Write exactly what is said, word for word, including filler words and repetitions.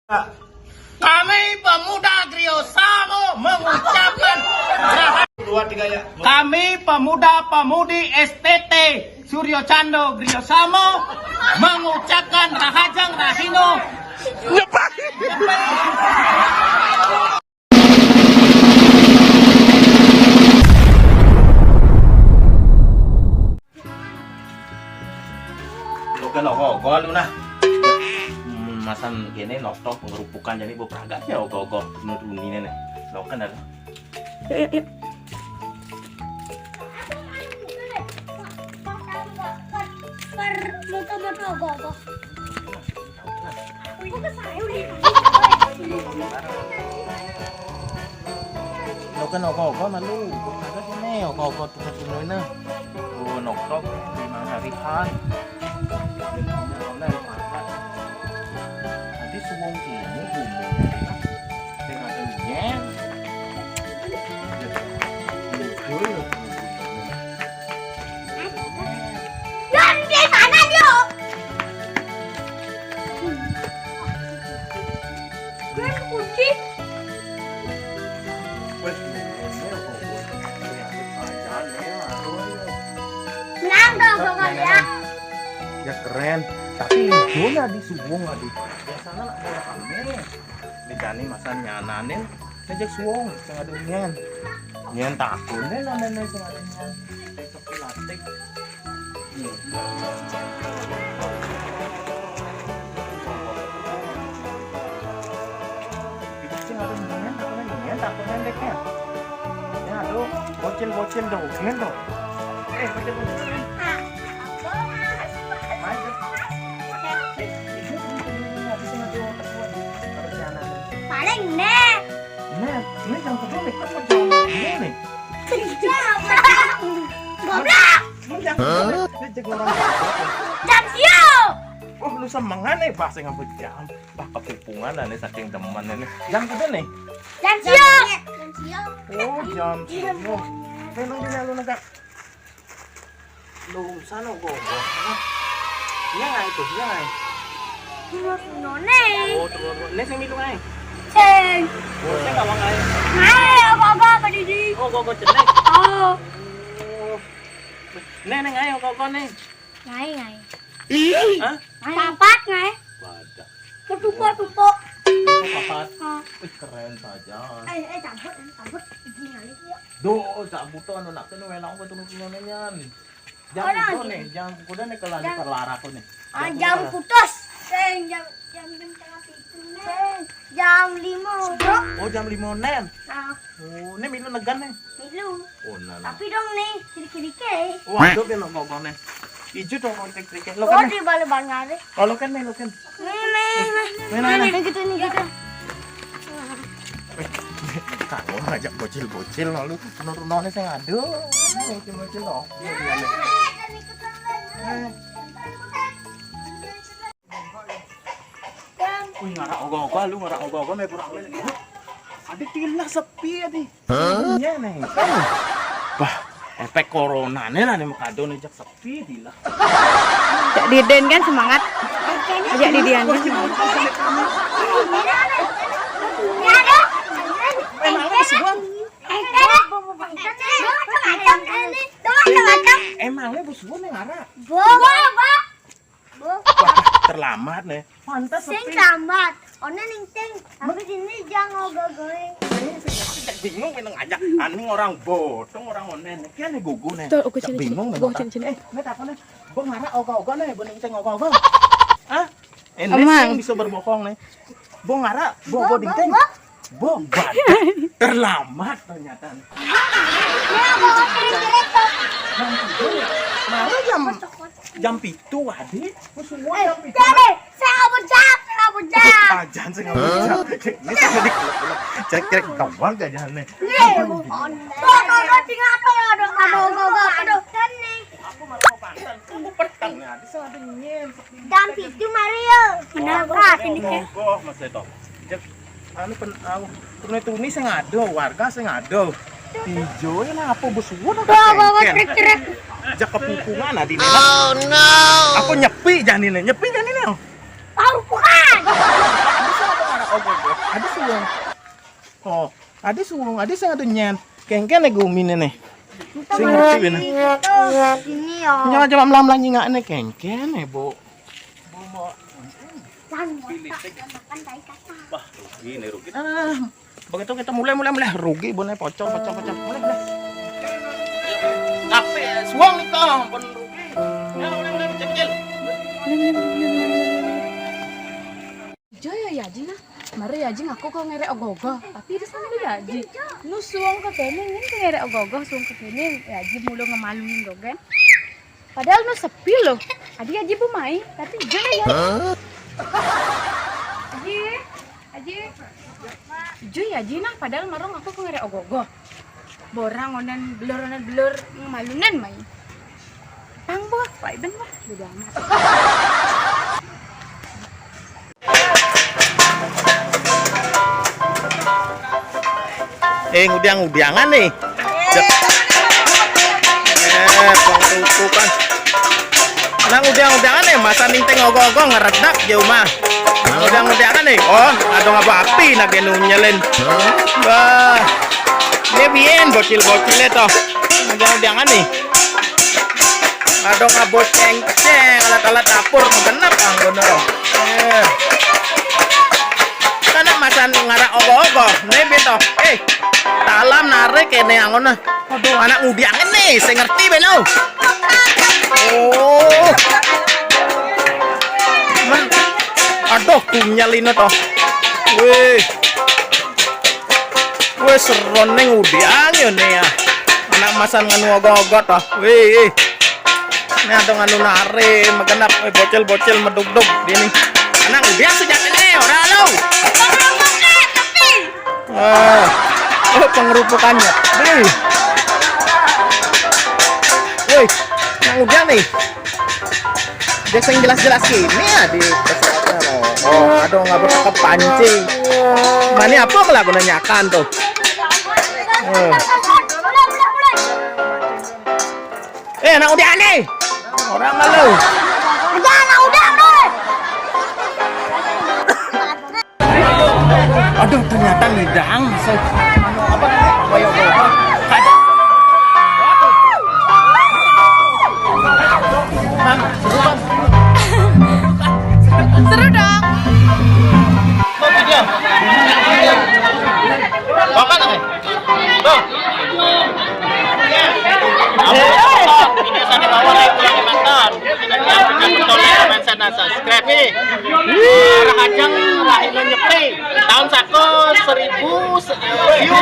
Kami pemuda Griosamo mengucapkan raha- Dua, tiga, ya. Kami pemuda pemudi S T T Suryo Cando Griosamo mengucapkan rahajeng rahino. Lo kan ogo-ogo lu nah. Hmm, masan kene noktok ngerupukan jadi bepragat ya ogo-ogo nurunine nih. Lo kan ada. Yuk, yuk, yuk. Moto-moto ogo-ogo. Lo kan ogo-ogo malu. Ada sini ogo-ogo tuh satu nah. Oh, noktok di mana hari han. Jadi suwung kene gumune. Sing ada yen. Betul. Yon, di sana dia. Gue kunci. Wes, ini apa, Bu? Ini aku pajan, ya, aku, ya. Menang dong, pokoknya. Ya, keren. Tapi hijaunya di suwung, aduh. Biasanya nak bola kami. Di kani masa nyananin, ngejek suwung, sing ada nyen. Nyen takut deh, namanya sing ada nyen. Besok dilatih. Bocil-bocil dong, pengen dong. Eh, bocil-bocil. Paling nih. Nih, ini yang kedua nih, kan mau jawab ini nih. Goblok. Lu jangan. Hah? Dia jago orang. Jam sio. Oh, lu semengan nih, bahasa nggak jam. Bah, kepupungan dah nih, saking demen nih. Jam kedua nih. Jam sio. Jam sio. Oh, jam sio. Memang dia lu negak. Lu sana gua. Iya nggak itu, iya nggak? Terus none. Oh, terus. Ini sing milu ae. Sing. Oh, sing kawan ae. Ae, apa-apa, apa, Didi? Oh, gua, gua cenek. Oh. Oh. Nih, nih, ayo, kok, kok, nih. Ngai, ngai. Hah? Ngai. Papat, ngai. Wadah. Ketupo, tupo. Papat. Ah. Wih, keren saja. Eh, eh, cabut, cabut. Izin kali, yuk. Duh, cabut tuh, anu, nak, tuh, welang, gua tunggu punya nyanyi. Jam kuda nih, jam kuda nih kalau ada perlarak nih. Ah, jam putus. Eh, jam, jam, jam setengah pitu nih. Jam lima, bro. Oh, jam lima nen. Nah. Oh, ini milu negan nih. Milu. Oh, nah, nah. Tapi dong nih, kiri-kiri ke. Waduh, belok ngomong nih. Ijo dong, kiri-kiri. Lo kan nih. Di balik banget. Oh, lo kan nih, lo kan. Nih, nih, nih. Nih, nih, nih. Nih, gitu, nih, gitu. Kamu ngajak bocil-bocil lalu menurut none sing ado. Bocil-bocil loh. Iya, iya, iya. Eh. Wih, ngarak ogo-ogo, lu ngarak ogo-ogo, nih, kurang. Adi tilah sepi, adi. Hah? Iya, nih. Bah, efek corona nih lah, nih, kado nih, jak sepi, tilah. Cak Diden kan semangat. Ajak Didian kan semangat. Emang lu semua? Emangnya bos gua nih ngarak? Bo. Bo, bo. Bo. Wah, terlambat nih. Pantas sing sepi. Terlambat. One ning ting. Tapi sini jangan ogogoy. Ini sing bingung ini ngajak. Aning orang bodong, orang one nih. Kian nih gugu nih. Tuh, aku cak sini, bingung sini. Nih, gua cak sini. Eh, ini apa nih? Bo ngarak ogo-ogo nih, bo ning ting ogo-ogo. Hah? Ini emang sing bisa berbohong nih. Bo ngarak, bo, bo, bo dingteng. Bo, bo. Bo, badak. Terlambat ternyata. Ya, bo, keren-keren, bo. Jam pitu. Mara jam, jam pitu, Wadi. Wis suwe jam pitu. Deh, saya nggak bejam, saya nggak bejam. Ah, jangan, saya nggak bejam. Ini saya di cek, cek, cek, gampang aja nih. Nih, bo, bo, bo, tinggal apa ya, aduh, aduh, aduh, aduh. Aku malah mau pantang. Aku petang nih, ada salah nyen. Jam pitu mari yo. Bener, Kak, ini, Kak. Mogok, Mas Eto. Jek, anu pen-, anu, tuni-tuni sing ado, warga sing ado. Ijo, ini apa besuwun apa? Bawa, bawa, kengken? Trek-trek. Jak kepupungan adi nih. Oh, no. Apa nyepi janine? Nyepi janine? Tahu bukan? Bisa apa ngarak? Adi suwung. Oh, adi suwung, adi sing adu nyén. Kéngkén né guminé né. Sing ngerti bener. Ini ya. Nyawa coba melang-melang nyingakné kéngkén né, Bu. Wah, rugi né, rugi. Ah, begitu kita mulai, mulai, mulai. Rugi, boné pocong, pocong, pocong. Mulai, mulai. Tapi suwung nih, Kang, pun rugi. Ya, mulai, mulai, kecil. Jaya ya, Ji, nah. Mari ya, Ji, ngaku kok ngérék ogoh-ogoh. Tapi di sana ya, Ji. Nu suwung ka kéné, ngin ka ngérék ogoh-ogoh, suwung ka kéné. Ya, Ji, mulu ngemaluin dogén. Padahal nu sepi loh. Adi Aji bu mai, tapi jui ya. Aji, Aji. Jui Aji nah, padahal marong aku ku ngérék ogoh-ogoh. Borang onan belur, onan belur, malunan mai. Tang boh, Pak Iben boh, bodo amat. Eh, ngudiang-ngudiangan nih. Cek. Eh, pengtutupan. Nah, ngudiang-ngudiangan nih, masa ningteng ogoh-ogoh ngeredak jauh mah. Nah, ngudiang-ngudiangan nih. Oh, ada ngapa api nak nyelin. Wah. Ini bien bocil-bocilnya toh. Ngudiang-ngudiangan nih. Ada ngabot cengceng, alat-alat dapur genep anggona. Eh. Kana masan ngara ogoh-ogoh, né beto. Eh, talam narik kéné anggona. Aduh, anak ngudiang ini, saya ngerti beno. Oh. Man. Aduh, kunyal ini toh. Wih. Wis seroné ngudiang ya né ya. Anak masan nganu ogoh-ogoh toh. Wih. Ini ada nganu nari, megenap, eh, bocil-bocil medugdug dini. Anak ngudiang sejatiné, ora lo. Ah, oh, pengerupukannya. Nih. Woi, anak ngudiang nih. Dia yang jelas-jelas ini ya di pesawatnya. Oh, aduh, nggak bercakap pancing. Mana apa malah guna nyakan tuh? Eh. Eh, anak udah nih. Orang malu. Udah, anak udah nih. Aduh, ternyata ngidang. Apa namanya? Boyo-boyo. Ada. Mang, seru, Bang. Seru dong. Apa namanya? Tuh. Ini saya bawa dari Pulau Kalimantan. Ini yang bukan betul ya, main sana subscribe nih. Rahajeng Rahina Nyepi. Tahun sako seribu se- view,